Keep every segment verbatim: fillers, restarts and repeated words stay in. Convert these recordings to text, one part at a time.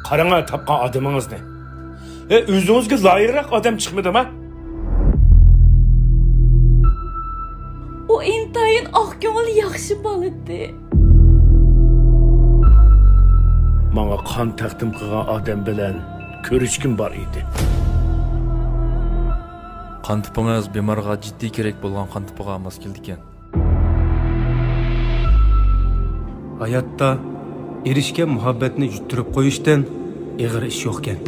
قاراڭا تاپقان ئادىمىڭىزنى. ئە، ئۆزىڭىزگە لايىقراق ئادەم چىقمىدىما؟ ئۇ ئىنتايىن ئاق كۆڭۈل، ياخشى بالا ئىدى. ماڭا قان تەقدىم قىلغان ئادەم بىلەن كۆرۈشكۈم بار ئىدى. قان تىپىڭىز بىمارغا جىددىي كېرەك بولغان قان تىپىغا ماس كېلىدىكەن. ھاياتتا ئېرىشكەن مۇھەببەتنى يۇتتۇرۇپ قويۇشتىن ئېغىر ئىش يوقكەن.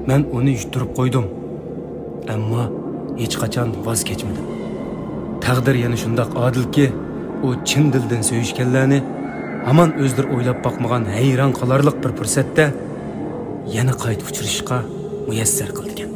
مەن ئۇنى يۇتتۇرۇپ قويدۇم، ئەمما ھېچقاچان ۋاز كەچمىدىم. تەقدىر يەنە شۇنداق ئادىلكى، ئۇ چىن دىلدىن سۆيۈشكەنلەرنى ھامان ئۆزلىرى ئويلاپ باقمىغان ھەيران قالارلىق بىر پۇرسەتتە يەنە قايتا ئۇچرىشىشقا مۇيەسسەر قىلىدىكەن.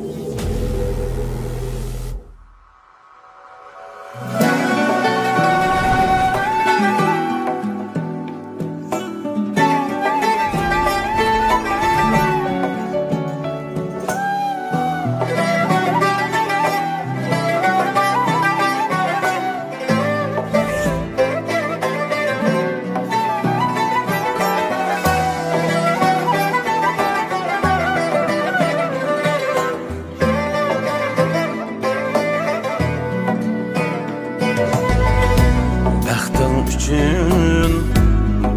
بەختىڭ ئۈچۈن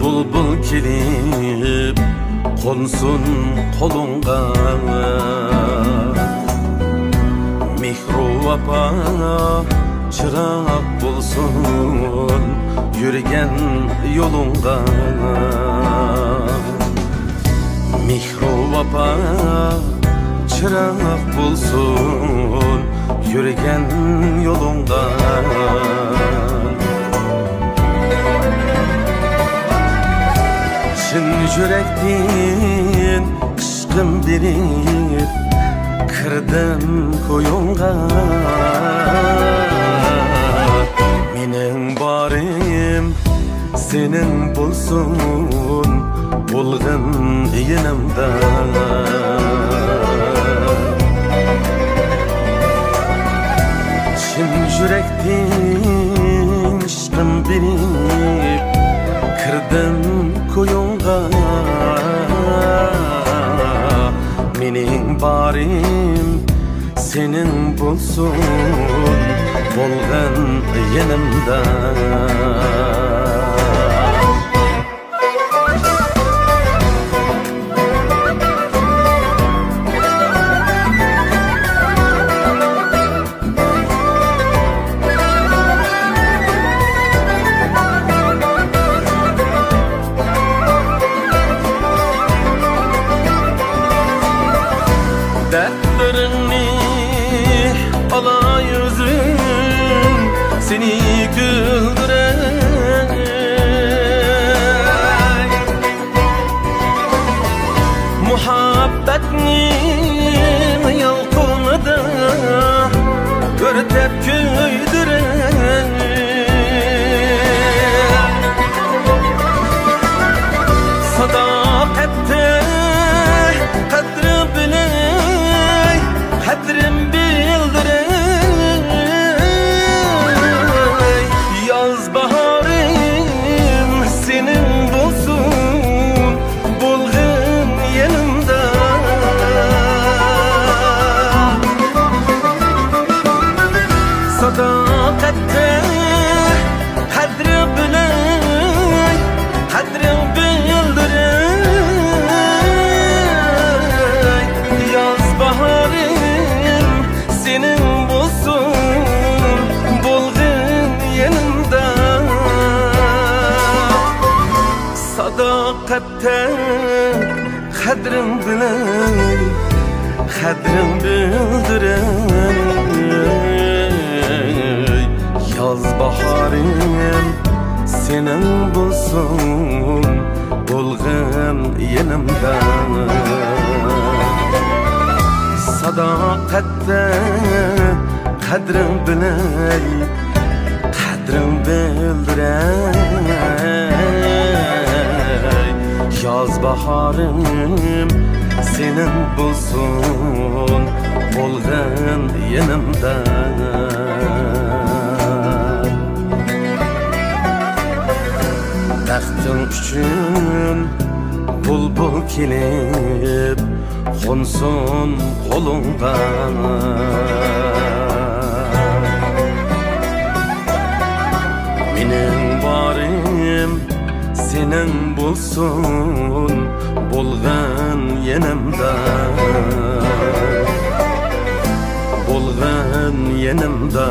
بۇلبۇل كېلىپ قونسۇن قولۇڭغا. مېھرۇ ۋاپا چىراغ بولسۇن يۈرگەن يولۇڭغا. مېھرۇ ۋاپا چىراغ بولسۇن يۈرگەن يولۇڭدا. چىن يۈرەكتىن ئىشقىم بېرىپ كىردىم كويۇڭغا. مېنىڭ بارىم سېنىڭ بولسۇن بولغىن يېنىمدا. چىن يۈرەكتىن ئىشقىم بېرىپ كىردىم كويۇڭغا. مېنىڭ بارىم سېنىڭ بولسۇن بولغىن يېنىمدا. دەردلىرىڭنى ئالاي ئۆزۈم، سېنى كۈلدۈرەي. مۇھەببەتنىڭ يالقۇنىدا ئۆرتەپ كۆيدۈرەي. ساداقەتتە قەدرىم بىلەي، قەدرىم بىلدۈرەي. ياز باھارىم سېنىڭ بولسۇن بولغىن يېنىمدا. ساداقەتتە قەدرىڭ بىلەي، قەدرىڭ بىلدۈرەي. ياز باھارىم سېنىڭ بولسۇن بولغىن يېنىمدا. ساداقەتتە قەدرىڭ بىلەي، قەدرىڭ بىلدۈرەي. ياز باھارىم سېنىڭ بولسۇن بولغىن يېنىمدا. ساداقەتتە قەدرىڭ بىلەي، قەدرىڭ بىلدۈرەي. ياز باھارىم سېنىڭ بولسۇن بولغىن يېنىمدا. بەختىڭ ئۈچۈن بۇلبۇل كېلىپ قونسۇن قولۇڭدا. مېنىڭ بارىم سېنىڭ بولسۇن، بولغىن يېنىمدا، بولغىن يېنىمدا.